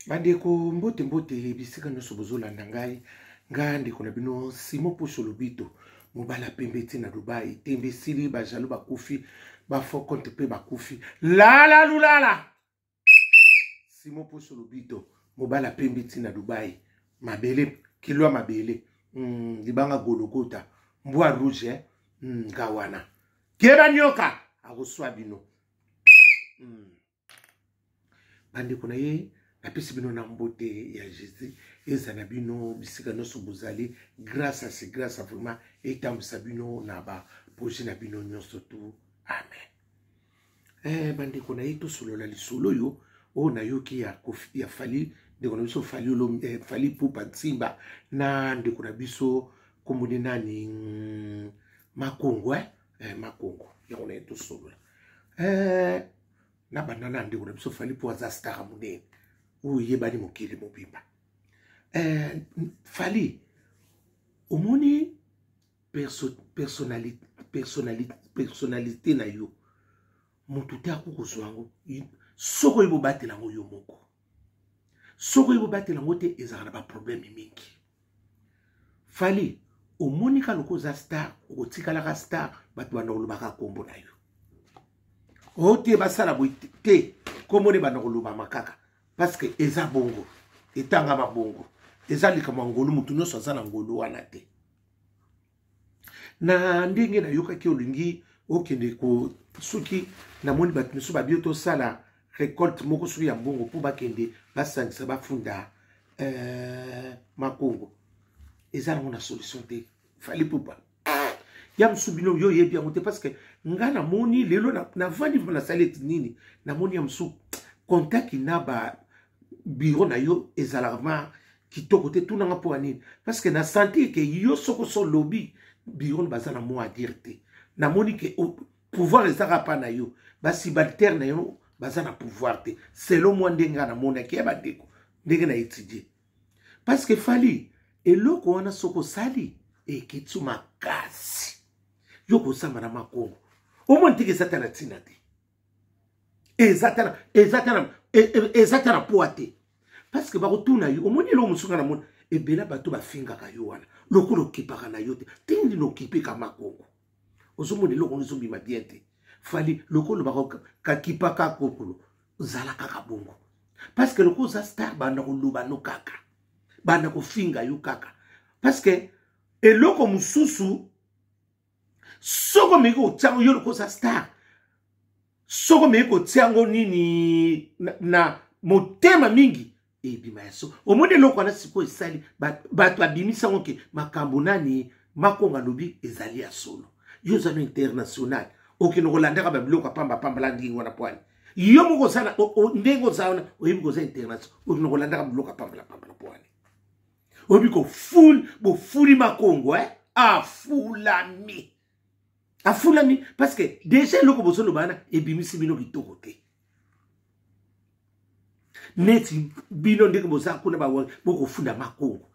Bandeko, mbote mbote bisika nyonso bozolanda ngai. Ngai ndeko na bino Simon Poso Lobito, mobala pembe ti na Dubai. Tembe esili, bajaloux bakufi, ba faux compte mpe bakufi. Lala lulala. Simon Poso Lobito, mobala pembe ti na Dubai. Mabele, kilwa mabele. Libanga gologota, mbwa rouge, eh? Nga wana. Keba nyoka, akoswa bino. Bandeko na ye, napesi bino na mbote ya Jésus, eza na bino bisika nyonso bozali. Grâce à ce grâce vraiment etambwisa bino na ba projet na bino nyonso tu. Amen. Bandeko na ye, tosolola lisolo oyo oyo nayoki ya Kofi, ya Fally, ndeko na biso Fally Olom, Fally Ipupa Nsimba na ndeko na biso komboni nani, Makongo, Makongo yango na ye tosolola. Na banda na ndeko na biso Fally po aza star monene oyo eyebani mokili mobimba. Fally, omoni personnalité na yo, motu te akoki kozwa yango soki oyebi obatela yango yo moko. Soki oyebi obatela yango te, ezalaka na baproblème mingi. Fally, omoni ka lokola oza star, okotikalaka star, bato banda kolobaka kombo na yo. O te basala boye te, kombo nde banda kolobama kaka parce que eza bongo, etangama bongo, eza likambo ya ngolu, motu nyonso aza na ngolu wana te. Na ndenge nayokaki olingi okende ko, soki namoni bato mosusu babio tosala récolte moko soki ya mbongo mpo bakende basangisa bafunda Makongo, eza nango na solution te. Fally Ipupa ya mosusu bino yo oyebi yango te parce que nga namoni lelo navandi vraimen nasali eti nini, namoni ya mosusu contact na ba bureau na yo ezalaka vraiment kitoko te. Tunanga mpo ya nini, parce que na sentir ke yo soko so lobi bureau baza na mot à dire te. Namoni ke pouvoir ezaka pa na yo, basubalterne na yo baza na pouvoir te, selon moi ndenge nga namonaki ya bandeko ndenge na étudier. Parce que Fally, eloko wana soko osali ekiti makasi, yo kosamba na Makongo, omoni teke eza ta na ntina te, eza ta na poa te, parce que bakotuna yo. Omoni eloko mosusu nga namoni ebele bato bafingaka yo wana lokola okipaka na yo te, tindi na okipeka Makongo, ozomona eloko wana ezobima bien te. Fally, lokola olobaka kakipaka kokolo, ozala kaka bongo, parce que lokola oza star, banda koloba no kaka, banda kofinga yo kaka, parce que eloko mosusu soko omeki kotia yo lokola oza star, soko omeki kotia yango nini na motema mingi, ebima ya so. Omoni eloko wana sikoyo esali bato abimisi yango ke makambo nani Makongo alobi ezali ya solo. Yo oza no international, okende kolandaka babiloko ya pambapamba la ndenge wana pwani yo moko oza ndenge oza wana, oyebi koza international, okende kolandaka biloko ya pambalapambala pwani oyebi koful bofuli Makongo, eh? Afulami, afulami, parce que déjà eloko bozoloba wana ebimisi bino kitoko te. Neti bino ndenge boza kuna bokofunda Makongo,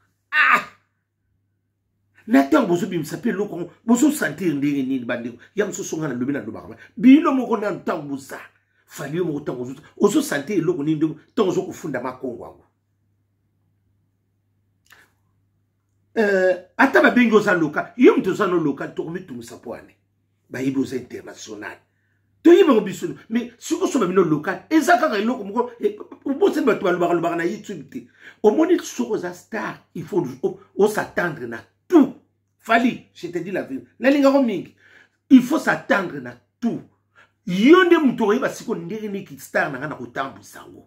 na ntango bozobimisa mpe eloko yango, bozosentir ndenge nini? Bandeko ya mosusu nga nalobi, nalobaka bino moko nanu ntango boza Fally, yo moko ntango ozosentir eloko nini ndenge ntango ozokofunda Makongo yango? Ata babengi oza local, yo moto oza no local, tokomitungisa mpo ane bayebi oza international, toyebi yango biso. Mais soki osoba bino local, eza kaka eloko moko obosani. Bato balobaka lobaka na YouTube te. Omoni, soki oza star, il faut os'attendre na tout. Fally, je te dis la vérité, nalingako mingi, il faut s'attendre na tout. Yo nde moto oyeba sikoyo ndenge nini star na ngai na kotambwisa yango.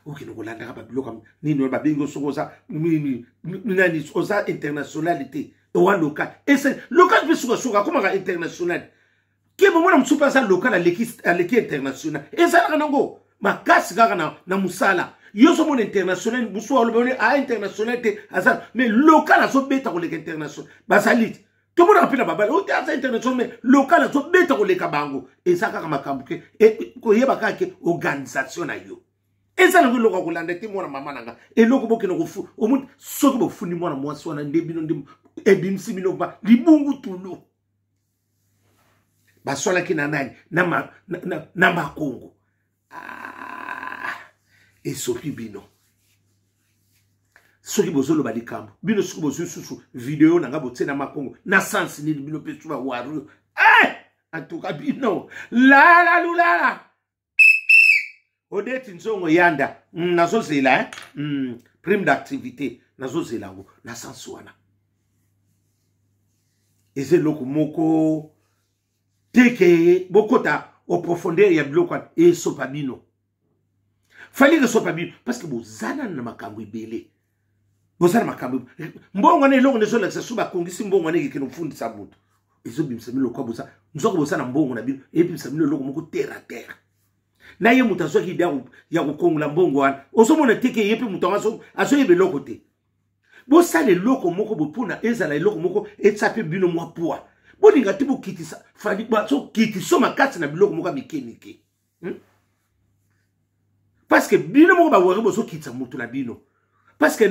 Okende kolandaka babiloko nini oyo babengi soki oza nini nani, oza international te, owa local. Ese local mpe sukasuka akomaka international. Ke bomona mosusu mpe aza local, aleki international, ezalaka nango makasi kaka na mosala. Yo ozomona international mosusu alobi a international te, aza mais local azobeta koleka international. Bazali te, tomonaka mpe na babale oyo te aza international mais local azobeta koleka bango. Eza kaka makambo ke koyeba kaka ke organisation na yo eza nango eloko ya kolanda te. Mwana mama na nga, eloko bokende kofu, omoni soki bofundi mwana mwasi wana nde bino nde ebimisi bino ba libungu tulu baswalaki na nani na Makongo. Esopi bino. Soki bozoloba likambo, bino soki bozwi susu video na nga botie na makongo, na sens nini bino pe suba wario? Eh! En tout cas bino, lala lulala. Odeti nzongo yanda, nazozela hein? Prime d'activité, nazozela yango na sens wana. Eza eloko moko teke bokota au profondeur ya biloko wana esopa bino. Fallait que sopa bino parce que bozana na makambo ebele. Bozana makambo mbongo na eloko ndezo lakisa so bakongisi mbongo na ekeke nofundisa moto. Ezobimisa bino lokwa boza nzoka boza na mbongo na bino ebimisa bino eloko moko terre à terre. Na ye moto azwaki idée ya kokongola mbongo wana ozomona te ke ye mpe moto yango azoyeba eloko te. Bosala eloko moko boye mpona ezala eloko moko etsa mpe bino mwa poids. Bolinga te bokitisa Fally bazokitisa makasi na biloko moko ya mike mike. Parce que bino moko ba wari bozokitisa moto na bino. Parce que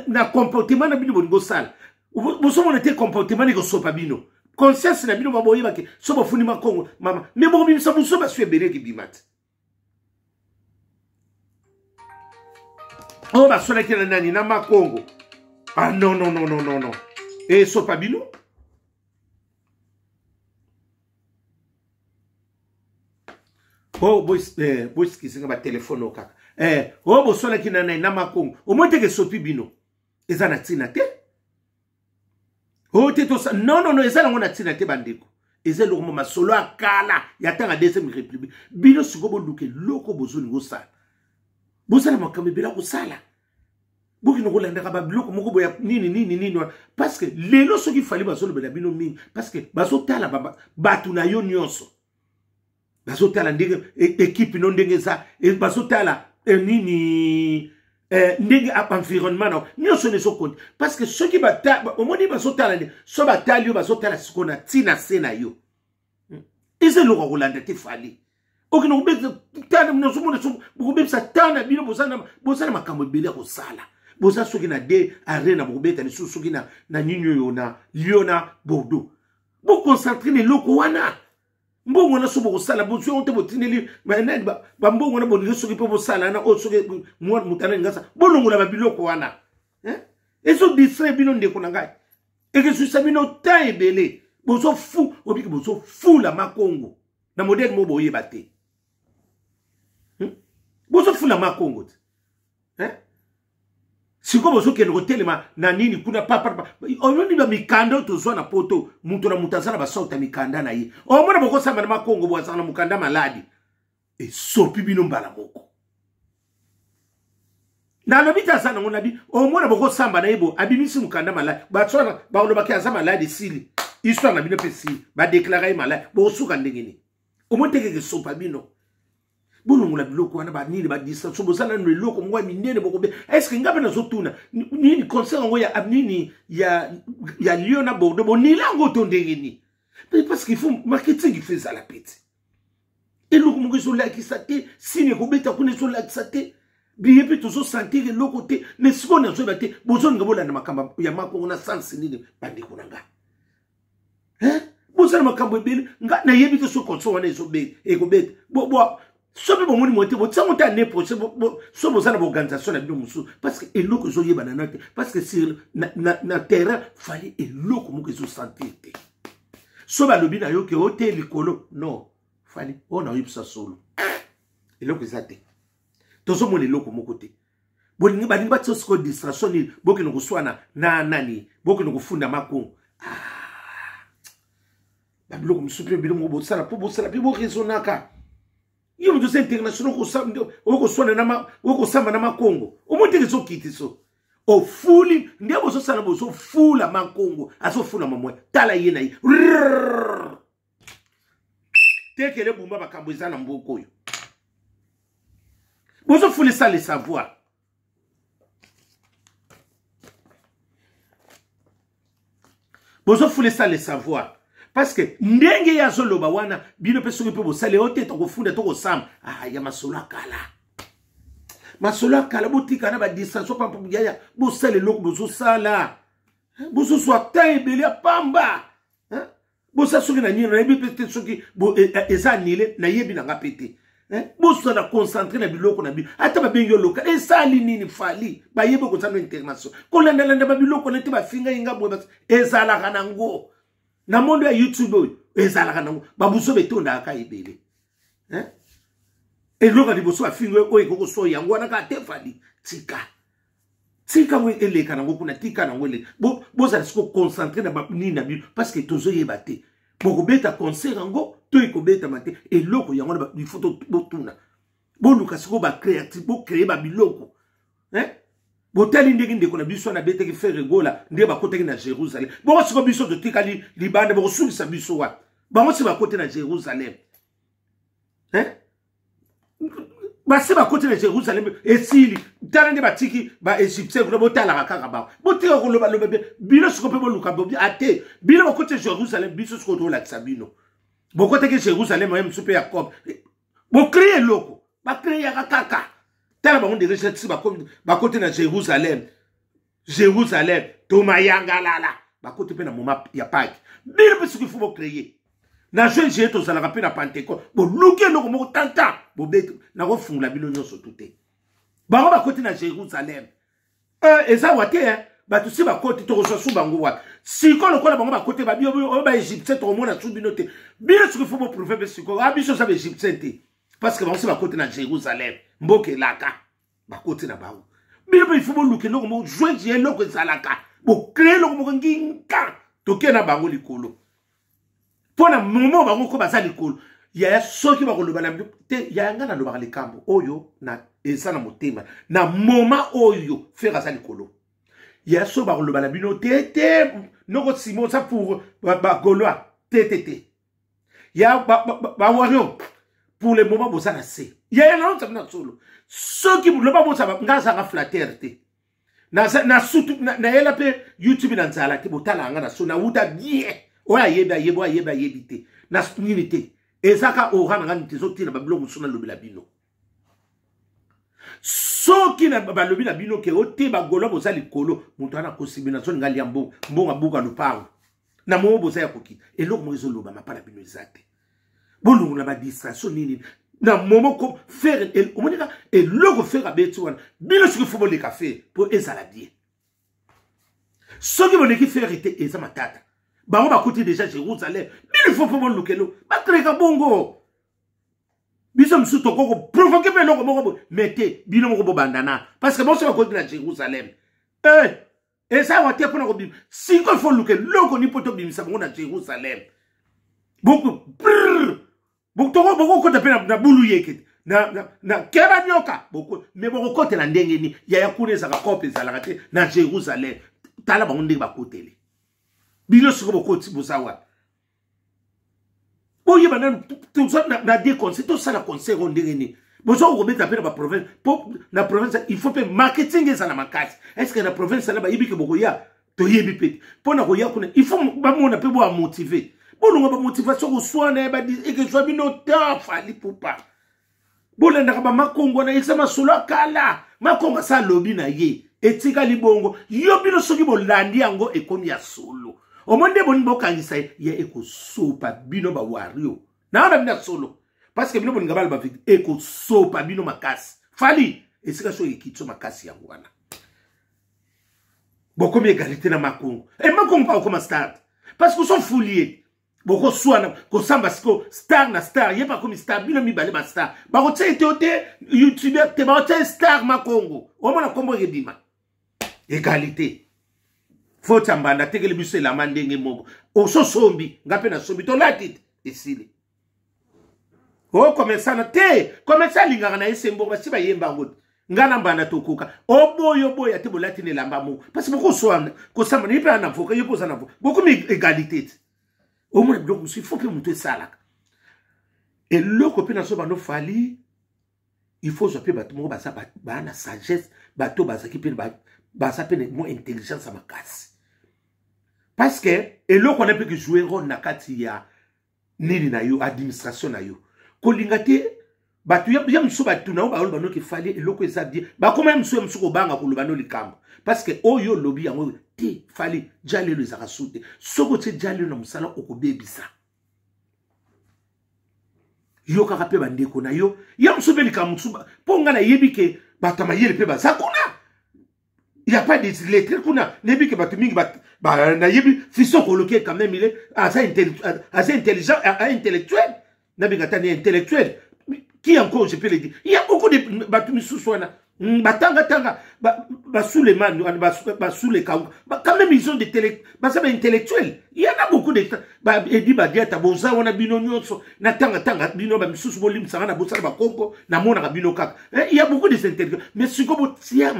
na comportement na bino bolingi bosala. Bozomona te comportement nini kosopa bino. Conscience na bino baboyebaki so bofundi makongo mama me bokobimisa mosusu basu ebele ekibima te. Oyo basolaki na nani na makongo. Ah non non non non non non. Esopa bino. Oh, bosikisi nga ba telefone oyo kaka. Oh, bosolaki na nani na makongo. Omoni te ke sopi bino. Eza na ntina te. Oh, te tosa. Non, non, non, eza nango na ntina te bandeko. Eza eloko mo masolo ya kala ya tanga deuxième république. Bino sikoyo boluka eloko bozolinga osala. Bosala makambo ebele ya kosala. Bokende kolandaka ba biloko moko boya nini nini nini wana. Parce que lelo soki Fally bazolobela bino mingi parce que bazotala bato na yo nyonso. Bazotala ndenge équipe no ndenge eza, bazotala nini ndenge environnement na nyonso nde ezokonte. Parce que soki omoni bazotala nde, so batali yo bazotala sikoyo na ntina se na yo. Eza eloko ya kolanda te Fally. Okende kobebisa tana, nazomona so, bokobebisa tana bino, boza na makambo ebele ya kosala. Boza soki na de arena bokobeta lisusu soki na nini oyo na Lyon na Bordeaux. Boconcentre na eloko wana. Mbongo wana so bokosala, bozwi yango te botindeli, ba nani, ba mbongo wana bolingi soki mpe bosala na oyo soki mwa moto ana lingasa, bolongola ba biloko wana. Hein? Ezo distraire bino ndeko na ngai. Ekesusa bino temps ebele. Bozo fou, obiki bozo fula makongo. Na modèle mo boyeba te. Bozo fula makongo te. Hein? Siko bozo kende kotelema na nini kuna papa, papa. Omoni ba mikanda oyo tozwa na poto, moto na moto aza na ba sorte ya mikanda na ye. Omona bokosamba na makongo bo azala na mokanda maladi. Esopi bino mbala moko. Nalobi te aza nango nabi, omona bokosamba na ye bo abimisi mokanda maladi. Bato wana balobaki aza maladi esili. Histoire na bino pe esili. Ba déclarer ye maladi. Bokosuka ndenge nini? Omoni te keke esopa bino. Bolongola biloko wana ba nini ba distance bozala nano eloko moko ya minene bokobe. Est-ce que nga pe nazotuna nini concert yango ya nini ya Lyon na Bordeaux bonila yango to ndenge nini? Mais parce qu'il faut marketing il fait ça la pete. Eloko moko ezolakisa te, signe ekobeta kuna ezolakisa te. Billet pe tozo sentir eloko te, mais sikoyo nazoyeba te, bozolinga bolanda makambo ya makongo na sens nini bandeko na nga. Hein? Bozala makambo ebele, nga nayebi te soki concert wana ekobeta. Soki bomoni moye te, botia yango te année prochaine, soki boza na ba organisation na bino mosusu, parce que eloko ezoyebana na te, parce que sur na terrain, fallait eloko moko ezosentir te. So balobi na yo ke o te likolo, non, fallait oyo na oyebisa solo. Eloko eza te. Tozomona eloko moko te. Bolingi balingi batia sikoyo distraction nini? Bokende koswana na nani? Bokende kofunda makongo. Ba biloko mosusu mpe biloko moko bosala mpo bosala mpe boraisonnaka. Yo moto oza international, okoswana na ma, okosamba na makongo. Omoni te ezokiti so. Ofuli, nde bozosala bozofula makongo, azofula mamwe. Tala ye na ye. Rrrr. Tekele bumba makambo eza na mboka oyo. Bozofulisa le savoir. Bozofulisa le savoir. Parce que ndenge ya zoloba wana bino pe soki pe bosali ote tokofunda tokosamba. Ah ya masolo akala. Masolo akala botika na ba distance pampa yaya bosala eloko bozosala. Bozozwa temps ebele ya pamba. Hein? Bosa soki na nini nayebi pe te soki bo, eza annulé nayebi na nga pe te. Bozala concentré na biloko na bino. Ata babengi yo local, esali nini? Fally bayebi okozala no international, kolandalanda babiloko na te. Bafinga ye nga boye, ezalaka nango na monde ya YouTube oyo, ezalaka nango. Babuso betondaka ebele. Eloko ya liboso bafinga oyo ekokoso yango wana kaka te. Fally, tika, tika yango eleka nango kuna, tika nango eleka. Bozala siko concentré na nini na bino, parce que tozoyeba te bokobeta concert yango to ekobetama te. Eloko yango wana il faut botuna, boluka sikoyo bacréative, bocréer babiloko. Botali ndenge ndeko na biso wana abetaki Ferre Gola, nde bakotaki na Jérusalem. Bongo sikoyo biso totikali libanda, bokosukisa biso wapi? Bango si bakoti na Jérusalem. Basi bakoti na Jérusalem, esili. Tala nde batiki baégyptien kuna, botalaka kaka bango. Botika kolobaloba. Bino siko mpe boluka bobi ate. Bino bakoti Jérusalem, biso sikoyo tolakisa bino. Bokotaki Jérusalem oye mosu mpe Yakob. Bocréer eloko, bacréaka kaka. Tala bango ndenge ti bakoti na Jérusalem. Jérusalem tomayangalala, bakoti mpe na moment ya Pâques. Bino mpe soki faut bocréer na juin, juillet, tozalaka mpe na Pentecôte. Boluki eloko moko tanta bobeti, nakofungola bino nyonso tu te. Bango bakoti na Jérusalem, eza wa te. Bato si bakoti, tokozwa su bango wapi sikoyo? Lokola bango bakoti, babi oyo baégyptien, tokomona su bino te. Bino soki faut boprouver mpe sikoyo, a biso oza baégyptien te, parce que bango si bakoti na Jérusalem, mboka elaka, bakoti na bango. Bino mpe il faut boluka eloko moko. Juin, juillet, eloko ezalaka, bocréer eloko moko nginka, tokei na bango likolo. Mpo na momo bango ko baza likolo, yaya, soki bakoloba na te, yaya, ngai nalobaka likambo oyo na eza na motema. Na moma oyo Ferre aza likolo, yaya, soki bakoloba na bino te te, noko Simon oza pour bagaulois te te te, ya bawario, pour le moment boza na se. Yaya, naonza bino solo, soki loba boza, ngai azanga flatteur te. Na sutu nayela mpe YouTube na nzala te. Botala nga na so nawuta bien. Oyo ayebi ayebi, oyo ayebi ayebi te. Na nini te, ezaka ora na nga nini te, ezotina babiloko mosusu nalobela bino. Soki balobi na bino ke o te, bagaulois boza likolo, moto wana akosi bino. Azolinga alia mbongo, mbongo abuka lopango na momo. Boza ya kokita, eloko moko ezolobama mpa na bino eza te. Bolongola badistraction nini na momo ko Ferre. Omonika eloko Ferre abeti wana, bino soki faut boleka Ferre mpo ezala bien. Soki boleki Ferre te, eza matata. Bango bakuti déjà Jérusalem, bino faut mpo bolukelo bakreka bongo. Biso mosusu tokoki koprovoquer mpe eloko moko boye, mais te, bino moko bobanda na, parce que bonso bakoti na Jérusalem. Eza awa te mpona kobima. Sikoyo faut luka eloko ni mpo tobimisa bango na Jérusalem. Bokokota mpe na bulu yeke na keba nyoka, mais bokokotela ndenge nini, yaya? Kuna ezalaka cope, ezalaka te na Jérusalem. Tala bango ndenge bakoteli. Bino sikoyo bokoti, boza wapi? Boyeba nanu toza na deux concert, tosala concert oyo ndenge nini? Boza kobeta mpe na baprovince, mpo na province il faut mpe marketing ezala makasi. Est ce que na province wana bayebi ke bokoya? Toyebi mpe te. Mpo na koya kuna, il faut bamona mpe boamotiver, bolonga bamotivation koswana ekezwa bino ta. Fally Ipupa, bolandaka bamakongo wana, eza masolo ya kala. Makongo asa alobi na ye, etikali bongo. Yo bino soki bolandi yango, ekomi ya solo. Omoni nde boni bokangisa ye, ye ekosopa bino bawario na wana bino ya solo, parce que bino bolinga bala bavictime. Ekosopa bino makasi. Fally, esika soki ekiti so makasi, yango wana bokomi égalité na Makongo. E Makongo mpa okoma star, parce que osofuli ye, bokoswana kosamba. Siko star na star, ye mpe akomi star, bino mibale bastar. Bakotia ete o te youtuber te, bakotia star Makongo. Omona nkombo ekebima égalité. Foti ya mbanda atekeli biso elamba ndenge moko, ososombi, nga mpe nasombi, tolati te, esili. O commerçant te, commerçant alingaka na ye se mbongo. Basi bayemba yango te. Nga na mbanda tokoka oboya, oboya te, bolati na elamba moko, parce bokoswana kosamba. Ye mpe ana voka, ye mpe oza na voka, bokomi égalité te. Omona biloko mosusu, il faut mpe moto esalaka eloko mpe nazo bando. Fally, il faut ozwa mpe bato moko baza baa na sagesse, bato bazalaki mpe baza mpe mwa intelligence ya makasi, parce que eloko wana mpe kejouer rôle na kati ya nini na yo, administration na yo. Kolinga te bato ya mosusu, bato na yo bayoloba noki Fally eloko eza bien, bakoma ya mosusu, ya mosusu kobanga koloba no likambo, parce que oyo olobi yango te. Fally ja lelo ezalaka su te. Soki otie ja lelo na mosala, okobebisa. Yokaka mpe bandeko na yo ya mosusu mpe likambo mosusu, mpo ngai nayebi ke bato ya mayele mpe baza kuna, ya pas des lettres kuna. Nayebi ke bato mingi, nayebi Fiston Koloke quand même, il est aza intelligent, intellectuel, nabenga ata ni intellectuel. Qui encore je peux le dire? Il y a beaucoup de bato misusu wana batangatanga, basulemani, basulekauka, quand même ils ont des télé, baza baintellectuel. Il y en a beaucoup de edi badiata boza wana, bino nyonso natangatanga bino bamisusu, bolimbisanga na bosala bakongo, namonaka bino kaka. Il y a beaucoup des intellectuels, mais sikoyo botia,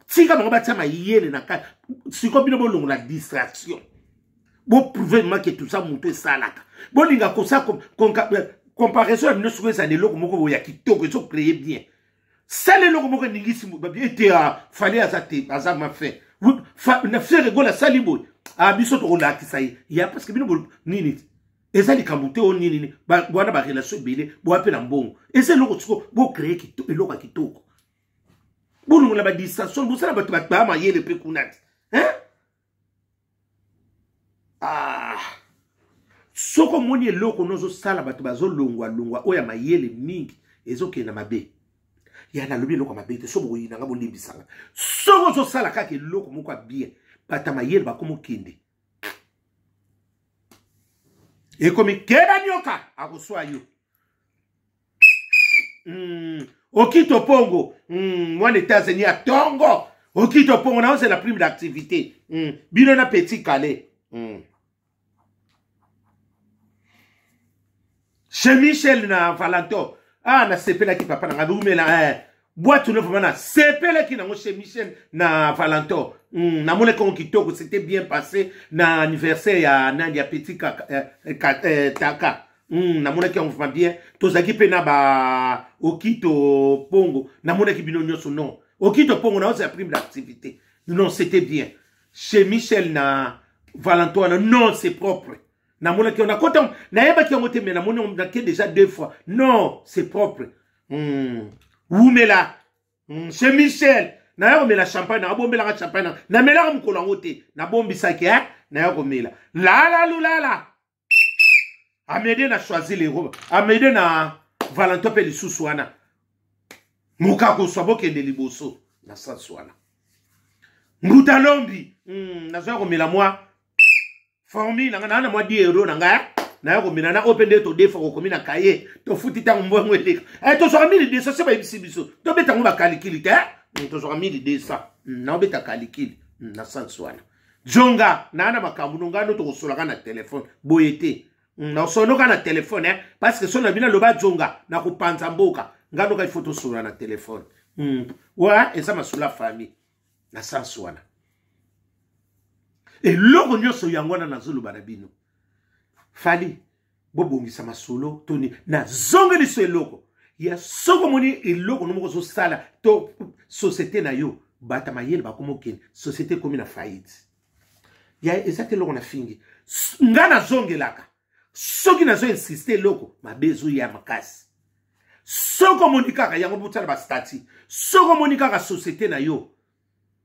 tika bango batia mayele na kati. Sikoyo bino bolongola distraction, boprouve make tout ça. Moto esalaka bolinga kosa comparaison ya bino. Sikoyo ezala eloko moko boye ya kitoko, ezocréer bien. Sala eloko moko eningisi ete Fally aza te, aza mafe na Ferre Gola asali boye, biso tokolakisa ye ya, parce que bino nini, eza likambo te. O nini wana, barelation ebele boya mpe na mbongo, eza eloko. Siko bocréer eloko ya kitoko, bolongola badistraction, bosala bato baya mayele mpe kuna te. Ah. Soki omoni eloko nozosala, bato bazolongwalongwa, oyo ya mayele mingi ezokende mabe. Ya nalobi eloko ya mabe te, so bokoyinanga, bolimbisanga. Soki ozosala kaka eloko moko ya bien, bato ya mayele bakoma okende, ekomi keba, nyoka akoswa yo. Okito Pongo, mwana États-Unis ya tongo, Okito Pongo, naozela prime d'activité. Bino na Petit Calais. Chez Michel na Valentin, ah, nasepelaki papa na ngai, umela eh. Boîte no vraiment nasepelaki nango chez Michel na Valentin. Namonaki yango kitoko, c'était bien passé na anniversaire ya nani, ya Petit Kaka, eh, eh, Taka. Namonaki yango vraiment bien. Tozalaki mpe na ba Okito Pongo, namonaki bino nyonso. Non, Okito Pongo, naozela prime d'activité. Non, c'était bien chez Michel na Valentin wana. Non, c'est propre, namonaki yango, nakota, nayebaki yango te, mais namoni, nake déjà deux fois. Non, c'est propre. Wumela. Chez Michel naya komela champagne, nabombelaka champagne, namelaka mokolo yango te, nabombisaki, eh? Naya komela lala lulala. Amede na Choisi Lero, Amede na Valentin mpe lisusu wana mokakoswa, bokende liboso na sansi wana. Mbuta Lombi, nazoya komela mwa formule na ngai, naa na mwa 10 euro na ngai, naya komela na oyo mpe nde todefa kokomi na kaye, tofuti ntango mbongo eleka. Tozwaka 1200, se bayebisi biso tobeta yango bakalikili te. Tozwaka 1200, naobeta kalikili na sansi wana. Jonga naa na makambo no ngai no tokosolaka na telefone boye te, nasonoka na telefone eh? Parce que so na bino aloba jonga na kopanza mboka, ngai noka ifo tosolola na telefone. Wa eza masolo ya famille na sansi wana. Eloko nyonso yango wana nazoloba na bino, Fally, bobongisa masolo toni. Nazongeli so eloko ya, soki omoni eloko no moko ozosala to société na yo, bata mayele bakoma okende, société ekomi na faillite. Ya eza te eloko na fingi nga, nazongelaka soki nazo insiste, eloko mabe ezoya makasi. Soki omoni kaka yango, botala bastati. Soki omoni kaka société na yo,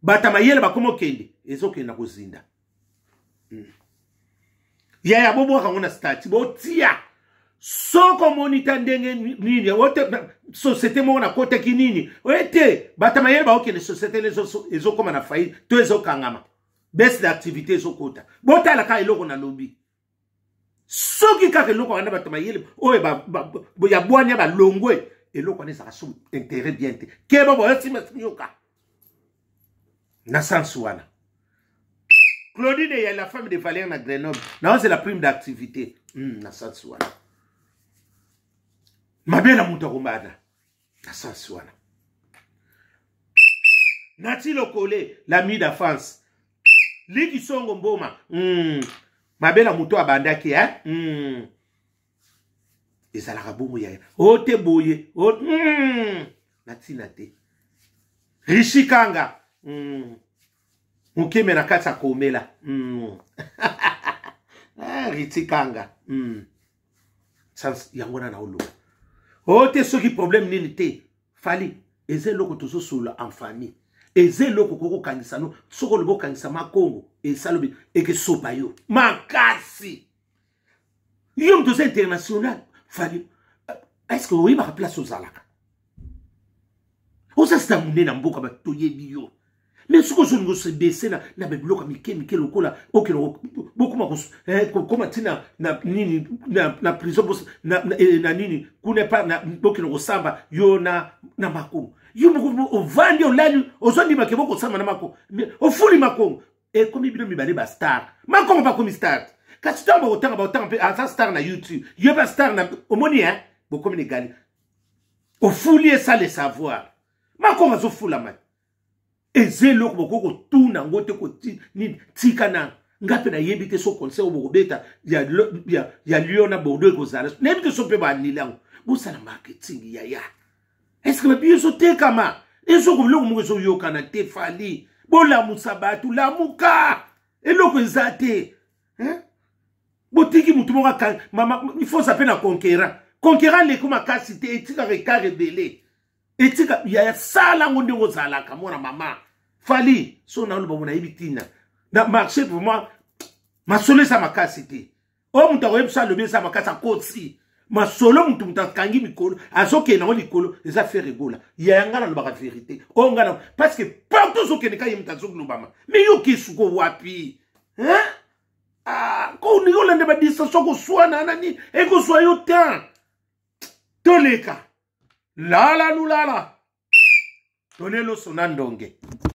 bata mayele bakoma okende, ezokende na kozinda. Yaya, bobwaka yango na stati, botia. Soki omoni ta ndenge nini ote société moko nakotaki nini oye te, bato mayele baokende, société ezokóma na faillite to ezokangama, baisse d'activité ezokota. Botala kaka eloko nalobi. Soki kaka eloko wana, bato mayele oyo ya bwania balongwe, eloko wana ezalaka so intérêt bien te. Keba, boya nsima nyoka na sens wana. Claudine ya la femme de Valère na Grenoble, naozela prime d'activité. Na sens wana, mabe na moto akombana na sens wana. Nati Lokole, l'ami d'enfance, Liki Songo Mboma, mabe na moto abandaki, eh? Ezalaka bongo yaya, o te boye o, na ntina te. Rishi Kanga, mokeme na kati ya komela. Ah, Riti Kanga. Sans yango wana naoloba o te, soki problème nini te. Fally, eza eloko tozosolola en famille, eza eloko kokokangisa no. Soki olobi okangisa makongo, esalobi ekesopa yo makasi. Yo moto oza international, Fally. Est ce que oyebaka place ozalaka? Oza sita monene na mboka, bato toyebi yo, mais soki ozolinga osebese na babiloko ya mike mike lokola okende bokoma kokoma ntina na nini na prison na nini kuna epa bokende kosamba yo na Makongo. Yo moko ovandi, olali, ozondima ke bokosamba na Makongo, ofuli Makongo, ekomi bino mibale bastar. Makongo bakomi star, kasi ntango bakotanga, bakotanga mpe aza star na YouTube, yo mpe star na omoni e bokomi na egali. Ofuli esala savoir Makongo azofulama, eza eloko bokoki kotuna yango te. Nini, tika na nga mpe nayebi te so concert oyo bokobeta ya Lyon na Bordeaux ekozala, nayebi te so mpe baanile yango. Bosala marketing, yaya. Est-ce babiyo ezotekama? Ezoko biloko moko ezoyokana te. Fally, bolamusa bato, lamuka, eloko eza te. Botiki motu moko, mama, il faut mpe na conquérant. Conquérant leko makasi te, etikaka écart ebele. Etika yaya, sala yango ndenge ozalaka mwana mama. Fally, so naoloba mo nayebi ntina na marché. Vraiment, masolo eza makasi te. Oyo moto akoyebisa, alobi eza makasi, akotisi masolo. Motu akangi mikolo, azokende yango likolo, eza Ferre Gola. Yaya, ngai nalobaka vérité oyo ngai na, parce que partout ozokende ka ye moto azokolobama. Mais yoki suko wapi, hein? Ah, kolingi olanda badistance, koswana nani ekozwa yo temps. Toleka lala lulala toleloso na ndonge.